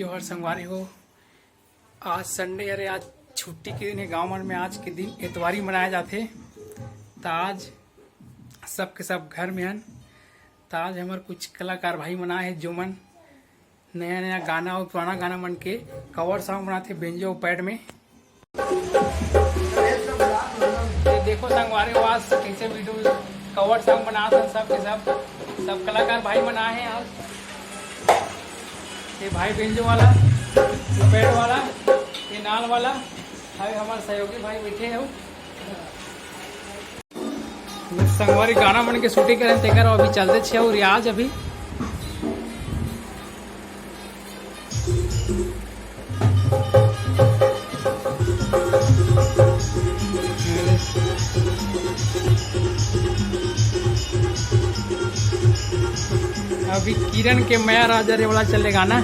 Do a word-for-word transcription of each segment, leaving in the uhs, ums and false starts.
और संगवारी हो, आज संडे, अरे आज छुट्टी के दिन हे गांव मन में। आज के दिन एतवारी मनाया जाथे, त आज सबके सब घर में हन। त आज हमर कुछ कलाकार भाई मन आए हे, जो मन नया नया गाना और पुराना गाना मन के कवर सॉन्ग बनाथे बेंजो पैड में। ये देखो संगवारी हो, आज कैसे वीडियो कवर सॉन्ग बनात हन सब के सब, सब कलाकार भाई मन आए हे आज। ये भाई बेंजो वाला, पैड वाला, ये नाल वाला, भाई हमारे सहयोगी भाई बैठे हैं। संगवारी गाना मन के शूटिंग करे तेकर अभी चलते छे और आज अभी अभी किरण के मया राजा रे वाला चले गाना।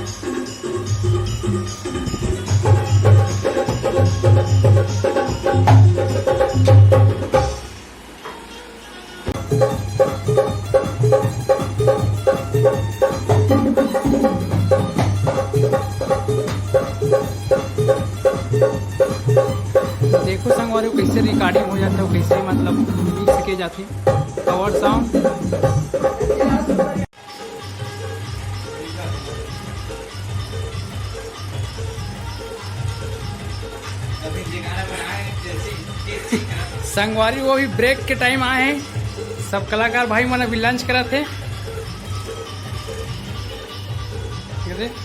देखो संगवारी हो, कैसे रिकॉर्डिंग हो जाता है, कैसे मतलब मिक्स किए जाते हैं कवर सॉन्ग। संगवारी वो भी ब्रेक के टाइम आए हैं, सब कलाकार भाई मन अभी लंच करत हे। ये दे।